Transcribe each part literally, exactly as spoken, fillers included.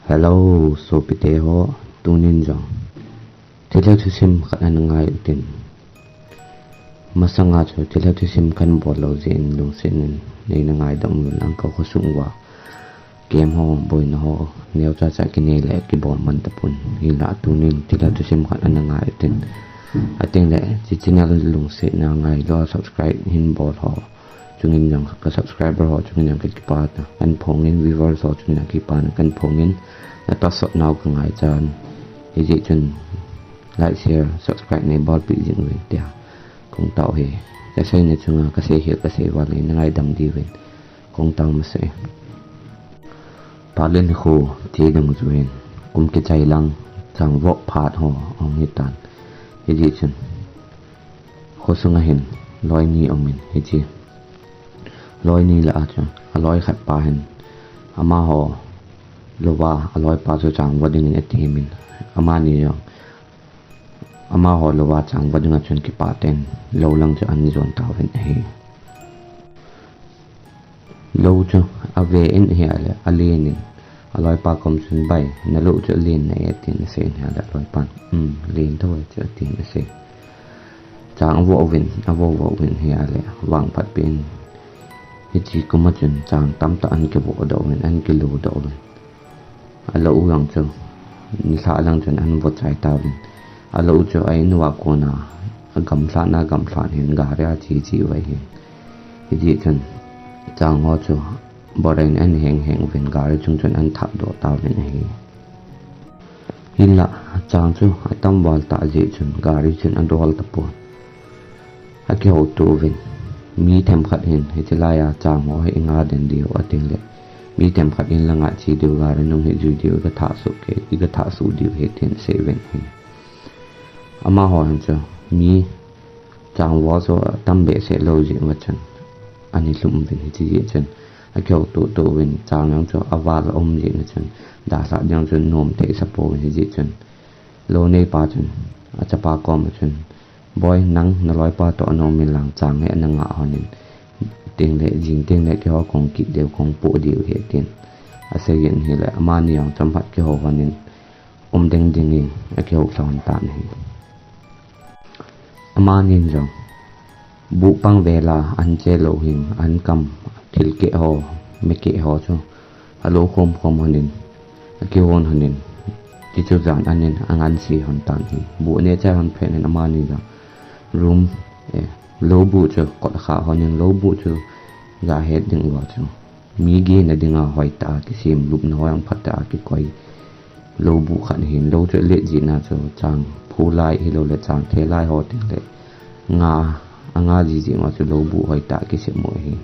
Hello, sopite ho, tunin jong thilha thusim khat ana ngai utin. Masanga chu thilha thusim kahin bol lou jeh in lungset in neina ngaidam uvin lang, ka khosung uva camp ho, boina ho, neocha cha kinei le kibol man tapon. Hinla tunin thilha thusim khat ana ngai utin. Ating le, hiche channel lungset na ngai lou, subscribe hin bol ho chungin jong, ka subscriber ho chungin jong kakipana kahin phong in, viewers ho chungin jong kipana kahin phong in, na tahsan nau ka ngaichan. Hijeh chun like, share, subscribe nei bolpeh jing uvin tia kong tao e. Ka seina chunga ka sei hel, ka sei val nei na ngaidam diuvin kong tao masa e. Palen kho che dang juin, kum kichai lang, chang voh phat ho ahung hitan. Hijeh chun khosunga hin loi ni umin, hiche loi ni lah a chu aloi khat pa hin amaho louva aloipa chu chang voh dingin atemin, amani jong amaho louva chang voh dinga chun kipah tah in lou lang chu ahin jon tauvin ahi. Lou chu ave in ahile, alen in aloipa kom chun, "Bai, nalou chu alen na e," tin asei in ahile, aloipan, "Um, alen tho e chu," tin asei. Chang avoh uvin, avoh voh uvin ahile, vangphat pen hiche kum a chun chang tamtah ahin kivoh doh uvin, ahin kilou doh uvin. Alou u jong chu nilhah lang chun ahin voh chai tauvin. Alou u chu a in uva kona agamlhat na gamlhat hin gari a che che uva ahin. Hijeh chun chang ho chu borei in ahin heng heng uvin, gari chung chun ahin thah doh tauvin ahi. Hinla chang chu atam val tah jeh chun gari chun adol tapon. Akihouto uvin, mi themkhat hin, "Hiche laiya chang ho hi inga den diu," ating le, "Mi themkhat in la nga che diu, gari nung hi jui diu, iga thah suh kei, iga thah suh diu ahi," tin asei uvin ahi. Amaho hin chu mi chang voh chu atam behseh lou jeh uva chun ana lhum uvin, hiche jeh chun akihouto to uvin, chang jong chu aval aum jeh in chun dalhah ding jong chun nom thei sa pouvin, hijeh chun lou neipa chun achapa koma chun, "Boi, nang naloipa toh ana um in lang, chang hi ana nga lhon in, teng le jing teng le keiho kong kit diu, kong poh diu ahi," tin asei in ahile, amani jong chomkhat kihou lhon in um ding dingin akihou lha lhon tan ahi. Amani jong buh pang vel a ahin che lou hin, ahin kam thil keh ho, me keh ho chu alou khom khom lhon in, akihon lhon in, hichu jan an in anganse lhon tan ahi. Buh neh chai lhon phat in amani jong room, eh, lou buh chu kot kha lhon in, lou buh chu ga het ding uva chu mi gena dinga hoitah a kisem, lupna ho jong phatah a kikoi lou buh khat ahin, lou chu alet jeh in a chu chang phu lai hilou le chang the lai ho teng le nga, anga ji jeh uva chu lou buh hoitah a kisem u ahi.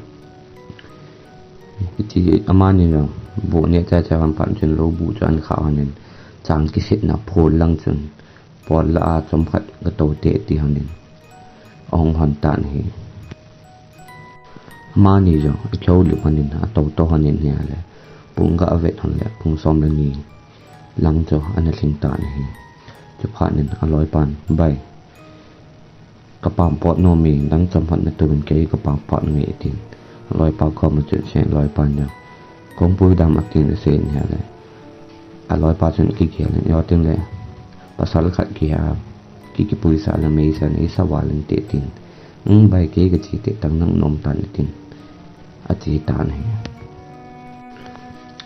Hiche amani jong buh neh chai chai lhon phat chun lou buh chu ahin kha lhon in, chang kisetna phul lang chun pot lah a chomkhat ga tou te ti lhon in ahung lhon tan ahi. Amani jong akihoulim lhon in, atou tou lhon in ahile, pung ga avet lhon le pung som le ni lang chu ana lhing tan ahi. Chuphat in aloipan, "Bai, ka pampot nom e, nang chomkhat natou in kei ka pampot nom e," tin aloipa koma chun asei in, aloipan jong, "Kong pui dam," atin asei in ahile, aloipa chun akigel in, "Io," tin le, "Pasal khat kihe a, ki, kipui sah le meisa nei sa val inte," tin. "Um, bai, kei ka che te tang, nang na um tan," tin ache tan ahi.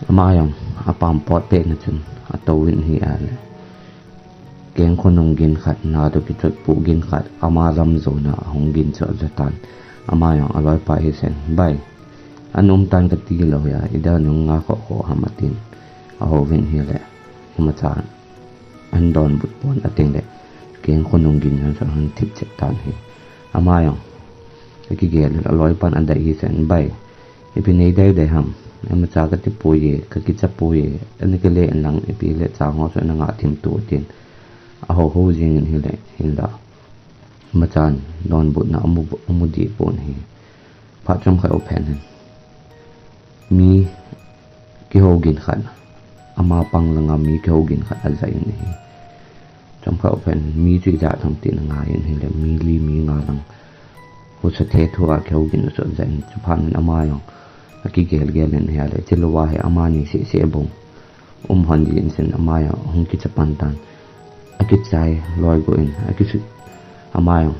Ama jong apampot pet na chun atou in ahile, keng khonung gin khat, na toh kichot pu gin khat, ama lam jona ahung gin chu aja tan. Ama jong aloipa hi asei in, "Bai, ana um tan kati lou hia, ida nung nga khoh khoh ham," atin ahou vin ahile, imacha ahin donbut pon, ateng le keng khonung gin jong chu ahin thip chet tan ahi. Ama jong akigel in aloipan adei hi asei in, "Bai, ipi nei dei dei ham, imacha kati poi e, kakicha poi e, ana kile in lang, ipi le chang ho chu ana nga thim tu," tin ahou hou jing in ahile, hinla imacha donbutna amu, amu deh pon ahi. Phat chomkhat u phat in mi kihou gin khat, ama pang langa mi kihou gin khat aja in ahi. Chomkhat u phat in mi chu ijat ham tin angai in ahile, mi li mi nga lang husa thethu a kihou gin chu aja in, chuphat in ama jong akigel gel in ahile, chulou a hi amani seh seh bou um hon jin sin ama jong ahung kicha pan tan. Akichai loi go in, akisa, ama jong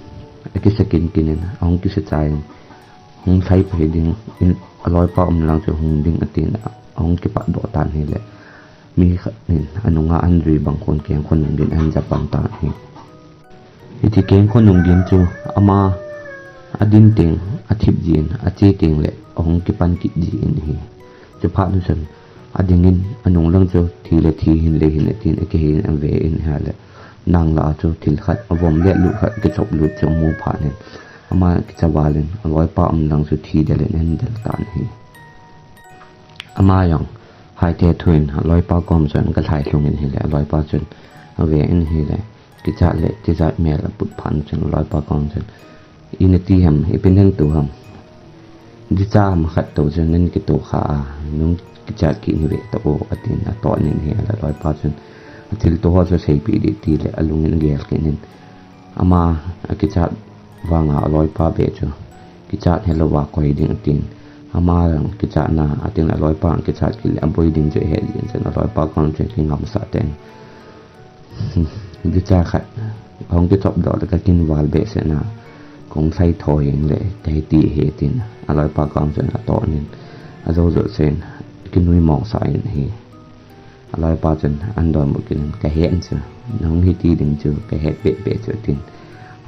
akisa kin kin in, ahung kisa chai in, hung lhai pei ding in, aloipa um lang chu hung ding atin, ahung kipat doh tan ahile, mi khat in anunga ahin jui bang khun keng khun nung din ahin ja pan tan ahi. Hiti keng khun nung din chu ama adin teng athip jin, ache teng le ahung kipan kit jin ahi. Chuphat nu chun ading in anung lang chu thi le thi, hin le hin atin, akihei in ave in ahile, nang lah a chu thil khat, avom le lut khat, kichop lut chu amu phat in, ama kicha val in, aloipa um lang chu thi del in ahin del tan ahi. Ama jong hai te thu in aloipa kom chun aga lhai lhung in ahile, aloipa chun ave in ahile, kichat le tijat mel aput phat chun aloipa kom chun, "Ina ti ham, ipi nang tu ham? Dicha ham khat to chun nan kito kha a, nung kichat kit ni ve ta o," atin aton in ahile, aloipa chun athil to ho chu seipeh ding ti le alung in agel kit in, ama akichat vang a aloipa beh chu kichat helou va koi ding atin, ama jong kichat na atin, aloipa jong kichat kit le aboi ding chu ahet jin chun aloipa kom chun kingamsah tah in, "Dicha khat ahung kichop doh le kakin val behseh na, kahung lhai tho jeng le kahe ti ahi," tin aloipa kom chun aton in, ajou jou sen kinui mong sah in ahi. Aloipa chun ahin donbut kit in, "Kahet chu, nahung hiti ding chu kahet beh beh chu," tin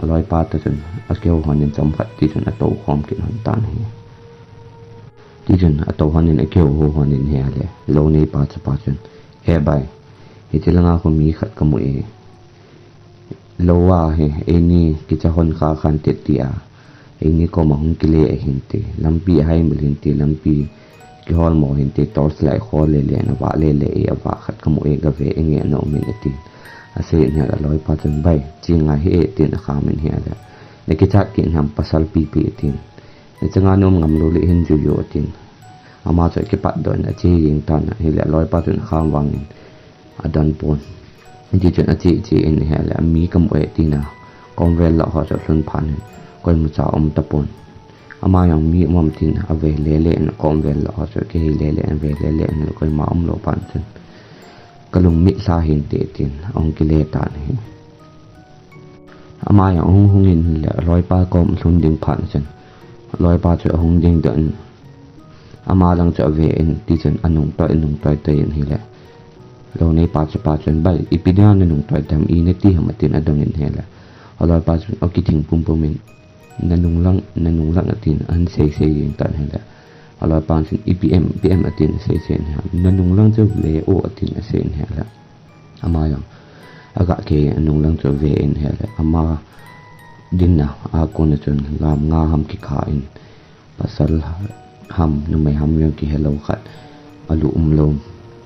aloipa toh chun akihou hon in chomkhat ti chun atou khom kit hon tan ahi. Ti chun atou hon in akihou hou hon in ahile, lou neipa chapa chun, "He bai, hiche langa khu mi khat kamu e. Lou a hi eini kicha hon kha khan te ti a, eini koma hung kile ahin te, lampi ahaimil hin te, lampi kihol mo hin te, torch light khol le le in avah le le e, avah khat kamu e, gave inge, na um in," atin asei in ahile, aloipa chun, "Bai, che ngai hih e," tin akham in ahile, "Nakichat kit ham pasal pipi?" atin. "Nachanga na um ngam lou le hin jui o," atin. Ama chu akipat doh in ache jeng tan ahile, aloipa chun akham vang in adon pon. Hiti chun ache che in ahile, "Mi kamu e," tin akomvel lah ho chu alhun phat in koima cha um tapon. Ama jong mi um am tin ave le le in akomvel lah ho chu akihei le le in ave le le in ahile koima um lou phat chun, "Kalung mit lha hin te," tin ahung kile tan ahi. Ama jong ahung hung in ahile, aloipa kom alhun ding phat chun, aloipa chu ahung ding doh in, ama lang chu ave in, ti chun anung toi, anung toi toi in ahile, lou neipa chapa chun, "Bai, ipi dinga nanung toi tam, ina ti ham?" atin adong in ahile, aloipa chun akithing pum pum in, "Nanung lang, nanung lang," atin ahin sei sei jeng tan ahile, aloipa chun, "Ipi em, ipi em?" atin asei sei in ahile, "Nanung lang chu ve o," atin asei in ahile, ama jong aga kei in anung lang chu ave in ahile, ama dinna a kona chun lam nga ham kikha in, pasal ham, numei ham jong kihelou khat, alu umlou,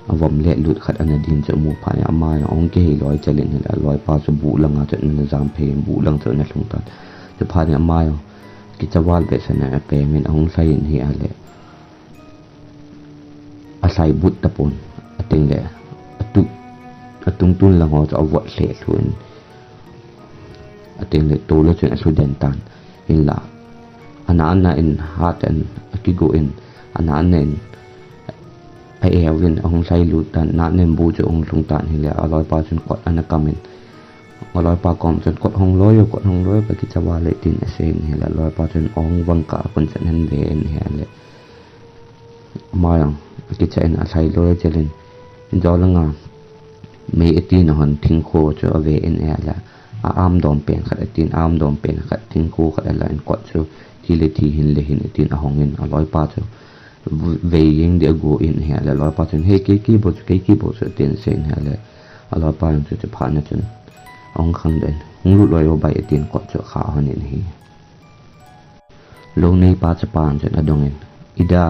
avom le lut khat ana din chu amu phat in, ama jong ahung kihei loi chel in ahile, aloipa chu buh langa chun ana jam phei in, buh lang chu ana lhung tan. Chuphat in ama jong kicha val behseh in apeng in ahung lhai in ahile, alhai but tapon, ating le atu, atungtun lang ho chu avot lheh lhu in, ating le tol a chun alhu den tan. Hinla, ana ana in hat in akigo in, ana ana in a-eu in ahung lhai lut tan, ana ana in bu chu ahung lhung tan ahile, aloipa chun kot ana kam in, aloipa kom chun, "Kot hong loi o, kot hong loi o, kakicha val e," tin asei in ahile, aloipa chun ahung vang kah a kon chun ahin ve in ahile, ama jong akicha in alhai loi chel in, injo langa mei ati na hon thingkho chu ave in ahile, a-am dom pen khat atin, am dom pen khat thingkho khat ala in kot chu thi le thi, hin le hin atin ahong in, aloipa chu v-, vei jeng ding ago in ahile, aloipa chun, "Hei, kei kibol chu, kei kibol chu," atin asei in ahile, aloipa jong chu chuphat na chun ahung khang doh in, "Hung lut loi o bai," atin kot chu akha hon in ahi. Lou neipa chapa chun adong in, "Ida,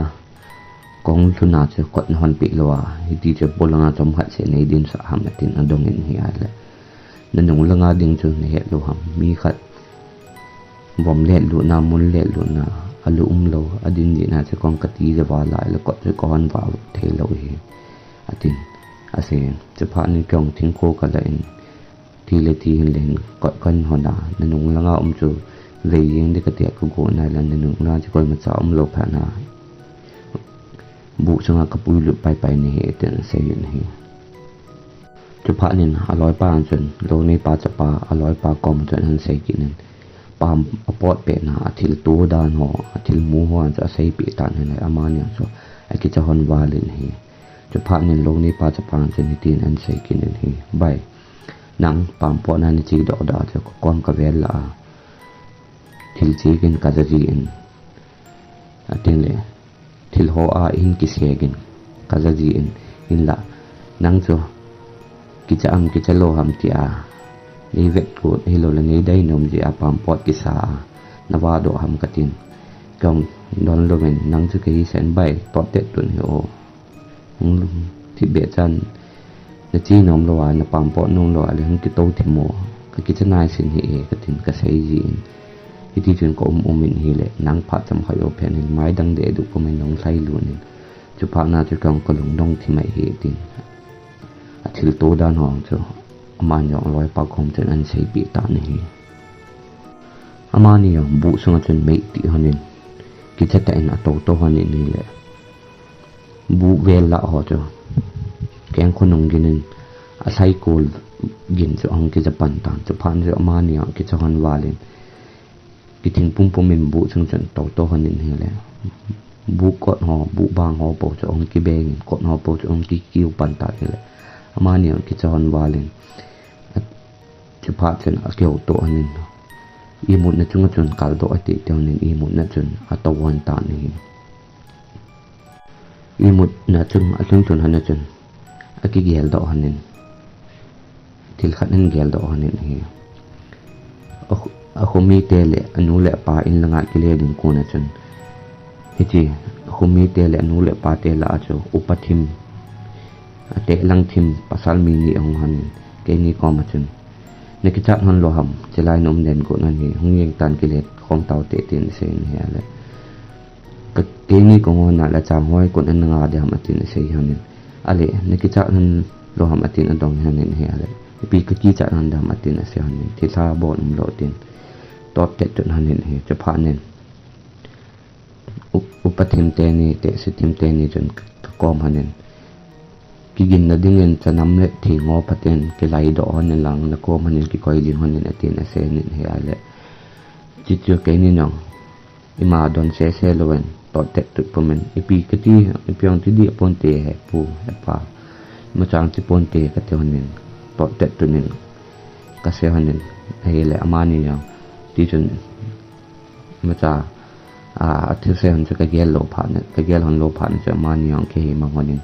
kahung lhun a chu kot nahon peh lou a, hiti chu polanga chomkhat seh nei dinsah ham?" atin adong in ahile, "Nanung langa ding chu nahet lou ham, mi khat vom let lutna, mun let lutna, alu umlou, adin jeh a chu kahung kati jeh a lai le kot chu kahon vah thei lou ahi," atin asei in. Chuphat in kei jong thingkho kala in, thi le thi, hin le hin kot kahon a, nanung langa um chu vei jeng ding kati a kago in ahile, nanung langa chu koimacha umlou phat na, buh chunga kapui lut pai pai nahi, atin asei in ahi. Chuphat in aloipa chun, louneipa chapa, aloipa kom chun ahin sei kit in, pam apot pet na, athil to dan ho, athil mu ho chu asei peh tan ahile, amani chu akicha hon val in ahi. Chuphat in louneipa chapa chun hitin ahin sei kit in ahi, "Bai, nang pam potna nache doh doh chu kakom kavel lah a, thil che gin kaja ji in, atin le, thil ho a hin kisei gin kaja ji in, hinlah nang chu kicha am kicha lou ham tia nei vet kut hilou le nei dei nom ji a pam pot kisa a nava doh ham katin. Kei jong don louvin nang chu kahi sen bai, tot tet tun hi o. Hung thip beh chan, nache nom lou a, napam pot nom lou a le hung kito thim o, kakicha nai sin hi e," katin kasei ji in. Hiti chun ka um um in ahile, nang phat chomkhat jou phat in mai dang deh duh pum in ahung lhai lut in, chuphat na chu kei jong kalung dong thim ahi tin, athil to dan ho chu amani jong aloipa kom chun ahin sei peh tan ahi. Amani jong buh sunga chun mei tih hon in, kicha tah in ato to hon in ahile, buh vel lah ho chu keng khonung gin in, alhai kol gin chu ahung kija pan tan. Chuphat chu amani jong akicha hon val in, kithing pum pum in buh sung chun to to hon in ahile, buh kot ho, buh bang ho po chu ahung kibeng in, kot ho po chu ahung kikiu pan tan ahile, amani jong akicha hon val in, chuphat chun akihou to hon in, imutna chunga chun kal doh ati ti hon in, imutna chun ato hon tan ahi. Imutna chun alhun lhun hon a chun akigel doh hon in, thil khat ahin gel doh hon in ahi. A, akho mite le anu le apa in langa kile ding kon a chun, hiche akho mite le anu le apa te lah a chu upa thim, ateh lang thim pasal mi ni ahung hon in, keini kom a chun, "Nakichat hon lou ham, chulai na um den kon a hi, hung jeng tan kile khom tau te," tin asei in ahile, "Ka, keini kahung hon a le chang hoi kon a nanga ding ham," atin asei hon in. "Ale, nakichat hon lou ham," atin adong hon in ahile, "Ipi kakichat hon ding ham," atin asei hon in. "Thilha bon umlou," tin tot tet tun hon in ahi. Chuphat in u-, upa thim teni, tehse thim teni chun ka, kakom hon in, "Kiginna ding in chanam le thing ho phaten kilai doh hon in lang, nakom hon in kikoi jing hon in," atin asei in ahile, chuche chu keini jong ima don sese louvin tot tet tut pum in, "Ipi kati, ipi jong ti dih pon te he pu, he pa, imacha jong ti pon te," kati hon in, tot tet tut in kasei hon in ahile, amani jong ti chun imacha, a, athilse hon chu kagel lou phat in, kagel hon lou phat in chu amani jong kihe mang hon in,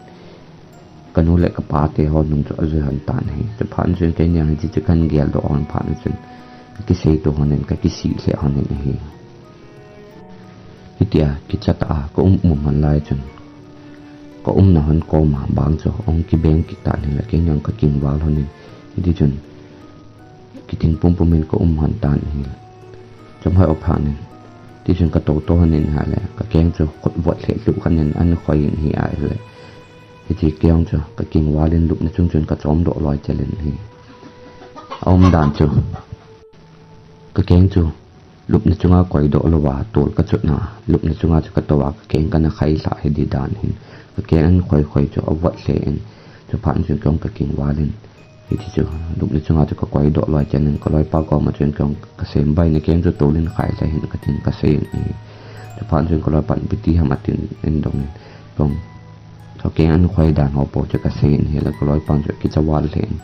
kanu le kapa te ho nung chu ajui hon tan ahi. Chuphat in chun keini jong hiche chu kahin gel doh hon phat in chun kakisei to hon in, kakisih lheh hon in ahi. Hitia kicha tah a ka um um hon lai chun, ka umna hon kom a bang chu ahung kibeng kit tan ahile, keini jong kaking val hon in, hiti chun kithing pum pum in ka um hon tan ahi. Chomkhat jou phat in, ti chun kato to hon in ahile, kakeng chu khut vot lheh lhuh khat in ahin khoi in ahi ahile, hiche kei jong chu kaking val in lupna chung chun kachom doh loi chel in ahi. Aum dan chu, kakeng chu lupna chunga koi doh louva, tol kachutna lupna chunga chu kato a, kakeng kana khai lhah hi di dan hin, kakeng ahin khoi khoi chu avot lheh in, chuphat in chun kei jong kaking val in, hiti chu lupna chunga chu kakoi doh loi chel in, kaloipa koma chun kei jong kasei in, "Bai, nakeng chu tol in khai lhai hih in," katin kasei in ahi. Chuphat in chun kaloipan, "Ipi ti ham?" atin adong in, kei jong kakeng ahin khoi dan ho po chu kasei in ahile, kaloipan chu akicha val lheh in,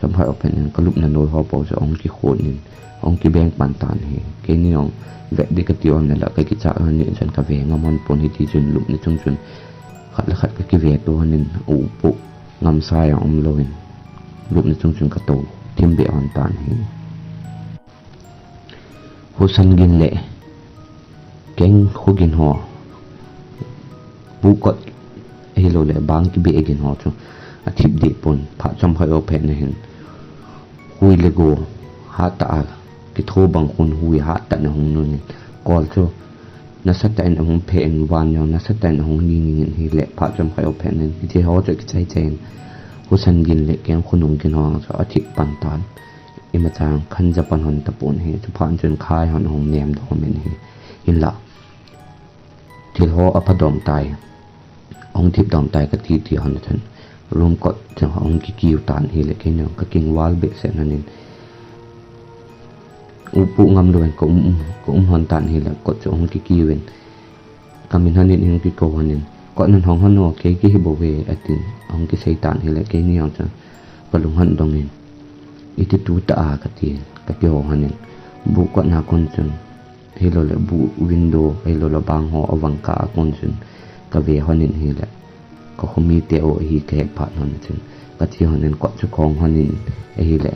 chomkhat jou phat in kalupna noi ho po chu ahung kikhon in, ahung kibeng pan tan ahi. Keini jong vet ding kati hon in la, kakichat hon in chun kave ngam hon pon, hiti chun lupna chung chun khat le khat kakive to hon in, aup u ngamsa jong umlouvin, lupna chung chun kato thim beh hon tan ahi. Husan gin le keng khu gin ho, buh kot ahilou le bang kibeh gin ho chu athip deh pon, phat chomkhat jou phat in ahin, hui le go hattah a kitho bang khun hui hattah in ahung nung in, kol chu nasatah in ahung phe in, van jong nasatah in ahung nging in ahile, phat chomkhat jou phat in hiche ho chu akichai chai in, husan gin le keng khonung gin ho chu athip pan tan. Imacha khan ja pan hon tapon ahi, chuphat in chun khai hon ahung nem dom in ahi. Hinla, thil ho apha dom tai, ahung thip dom tai kati ti hon a chun, room kot chu ahung kikiu tan ahile, keini jong kakingval behseh in, upu ngam louvin ka um, ka um lhon tan ahile, kot chu ahung kikiu in, kamin lhonin ahung kikou lhonin, "Kot in hong lhon o, kei kahi bou ve," atin, ahung kisei tan ahile, keini jong chu kalung lhon dongin, "Iti tu ta a," katin, kakihou lhonin, bu kotna kon chun, ahilouleh bu window, ahilouleh bang ho avang kah a kon chun kave lhonin ahile, ka khomite u ahi kahet phat lhon chun, kache lhonin kot chu kahong lhonin ahile,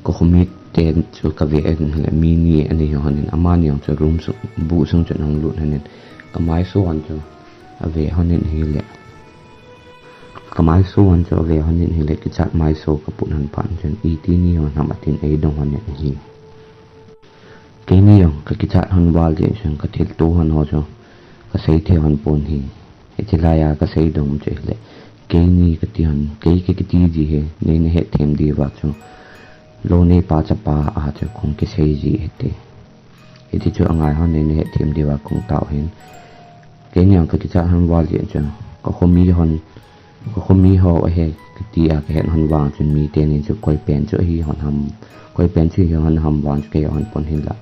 ka khomite chu kave in ahile, mi ni anei lhonin, amani jong chu room sung, bu sung chun ahung lut lhonin, ka maiso hon chu ave lhonin ahile, ka maiso hon chu ave lhonin ahile, kichat maiso kaput lhon phat chun, "Iti ni lhon ham?" atin eidong lhonin ahi. Keini jong kakichat lhon val jeh chun kathilto lhon ho chu kasei thei lhon pon ahi. Hiche laiya kasei dong chu ahile, keini kati lhon, kei kakiti ji ahi, neina hetthem diuva chu lou neipa chapa a chu kahung kisei ji ahi ti. Hiti chu angai lhon, neina hetthem diuva kahung tao ahin. Keini jong kakichat lhon val jeh chun, ka khomi hon, ka khomi ho ahi kati a kahet lhon vang chun, mitenin chu koi pen chu ahi lhon ham, koi pen chu ahi lhon ham vang chu kahe lhon pon, hinla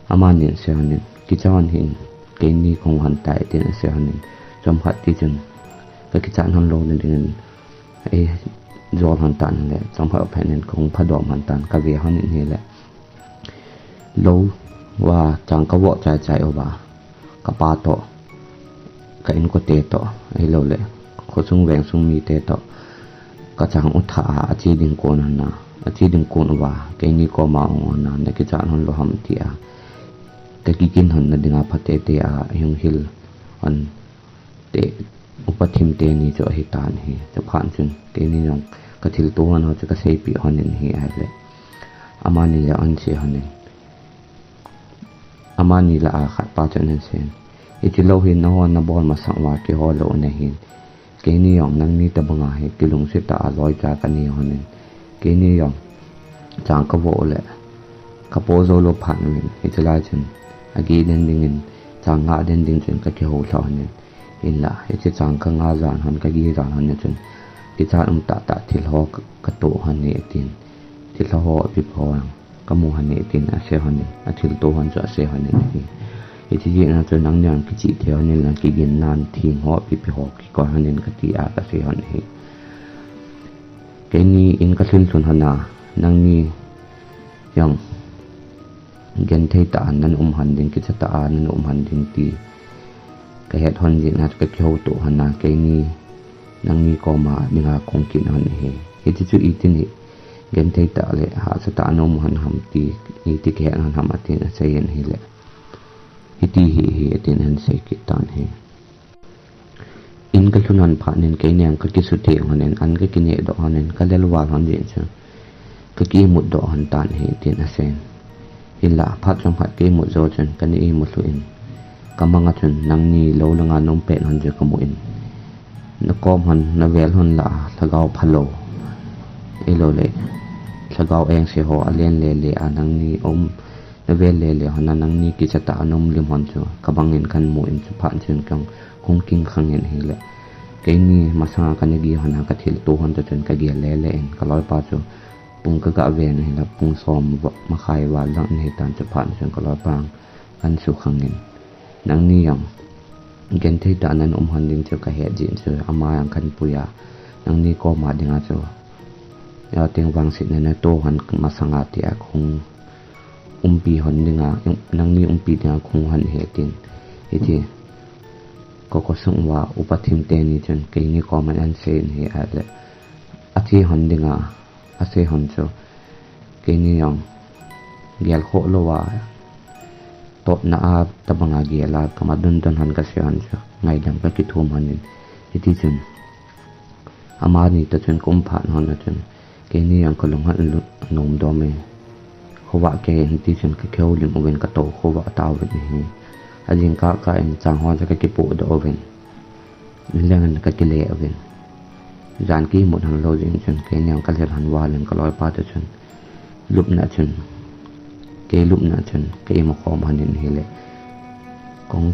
amanin asei lhonin, "Kicha lhon hih in, keini kahung lhon tai," tin asei lhonin, chomkhat tichun kakichat lhon louna dingin eijol lhon tan ahile, chomkhat phat in kahung phadom lhon tan, kave lhonin ahile, lou uva chang kavoh chaichai uva, kapa toh, ka inkote toh, ahilouleh khosung vengsung mite toh, kachang u thah a ache ding kon lhon a, ache ding kon uva keini koma ahung lhon a, "Na kichat lhon lou ham?" tia kakigin lhonna dinga phatetea eihung hil lhon te, upa thim teni chu ahitan ahi. Chuphat chun keini jong kathilto lhon ho chu kaseipeh lhonin ahi ahile, amani jong asei lhonin, amani lah a khatpa chun aseiyin, "Hiche lou hi nangho nabol masang uva kihou lou nahin, keini jong nangni tobanga hi kilungset tah a loicha kanei lhonin, keini jong chang kavoh uleh kapo jou lou phat uvin, hiche lai chun agih den dingin, chang ngah den ding chun kakihou lha lhonin, hinla hiche chang kangah jan lhon, kagih jan lhon a chun kichat um tahtah thil ho ka, katoh lhon e," tin, "Thilha ho apipi ho jong kamu lhon e," tin asei lhonin, athilto lhon chu asei lhonin ahi. Hiche jeh a chu nangni jong kichih thei lhonin lang, kiginnan thing ho apipi ho kikoi lhonin kati a kasei lhon ahi. Keini in kalhun lhun lhon a, nangni jong genthei tah a nan um lhon ding, kicha tah a nan um lhon ding ti kahet lhon jeh a kakihouto lhon a, keini nangni koma dinga kahung kit lhon ahi. Hiti chu iti hi genthei tah le hahsa tah a na um lhon ham ti, iti kahet lhon ham atin aseiyin ahile, "Hiti hi ahi," atin ahin sei kit tan ahi. In kalhun lhon phat in keini jong kakisutheng lhonin, an kakinehdoh lhonin, kalel val lhon jeh chun kaki imutdoh lhon tan ahi, tin aseiyin. Hinla phat chomkhat ka imut jou chun kana imut lhuh in, kamang a chun nangni lou langa na um pet lhon chu kamun, nakom lhon, navel lhon lah a lhagao phalou, ahilouleh lhagao engse ho alen lele a nangni um, navel lele lhon a nangni kicha tah a na um lim lhon chu kabang in kahin mu in, chuphat chun kahung kingkhang in ahile, keini masanga kana gih lhon a kathilto lhon toh chun kagel lele in, kaloipa chu pung kagah ven ahile pung som makhai val lang ahitan, chuphat chun kaloipa kahin sukhang in, "Nangni jong genthei tah a nan um lhon ding chu kahet jeh chun ama jong kahin pui a, nangni koma dinga chu, ateng vangsetna nato lhon masanga tia kahung umpi lhon dinga, nangni umpi dinga kahung lhon ahi," tin. Hiti, ka khosung uva upa thim teni chun keini koma ahin seiyin ahile, ache lhon dinga asei lhon chu keini jong gelkhoh louva, totna a tobanga gel a, kamadon don lhon kasei lhon chu ngaidam kakithum lhonin, hiti chun amani toh chun ka um phat lhon a chun keini jong kalung ahin nomdomin, khovah kei in, hiti chun kakihoulim uvin katou khovah tauvin ahi. Ajingkah kah in chang ho chu kakipohdoh uvin, inleng in kakile uvin, jan ka imut lhon lou jeh chun keini jong kalhel lhon val in kaloipa toh chun lupna chun, kei lupna chun ka imu khom lhonin ahile, kong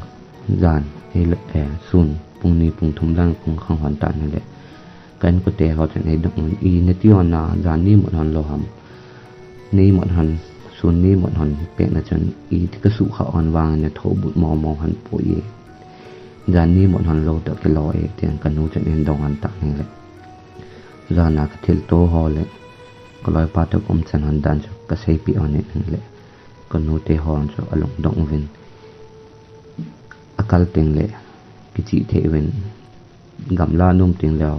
jan, sun pung ni pung thum lang pung khang hon tan hile, ka inkote ho chun eidong un, "I nati hon na, jan ni mut hon lou ham? Ni mut hon, sun ni mut hon pet na chun, iti ka suh kha hon vang na thou but mo mo hon pu e. Jan ni mut hon lou toh kilou e," tin kanu chun eidong hon tan hile, jan a ka thil to ho le ka loipa to kum chan hon dan chu ka seipeh hon in hile, kanu te hon chu alung dong uvin, akal teng le kichih thei uvin, gamla nom teng le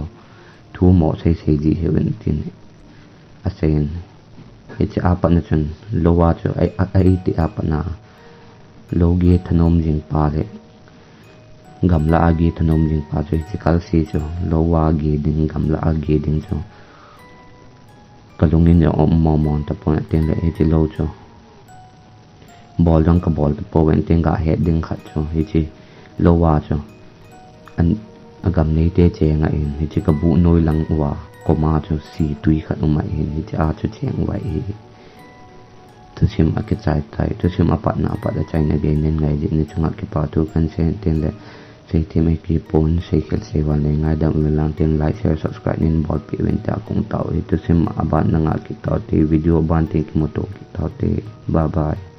thu mo sei sei ji hih uvin tin asei in. Hiche a pat na chun lou a chu ai, ai, ai ti a pat na lou ge thanom jing pa le gamla a ge thanom jing pa chu hiche kal si chu lou a ge ding, gamla a ge ding chu ka lung in jong um mo mo tapon, tin le hiche lou chu bol jong ka bol tapon, tin ga het ding khat chu hiche lou a chu an, agam neite cheng a in, hiche ka bu noi lang uva koma chu si tui khat um a in, hiche a chu cheng uva hi. Thusim akichai tai, thusim apat na apat achaina gei nei ngai jeh in chunga kipa thu kan sei in, tin le sei them ei kipon, sei khel sei val nei ngaidam uvin lang, tin like, share, subscribe nei bolpeh uvin tia kong tao e. Thusim aban na ngah kit tau te, video aban te kimuto kit tau te. Bye bye.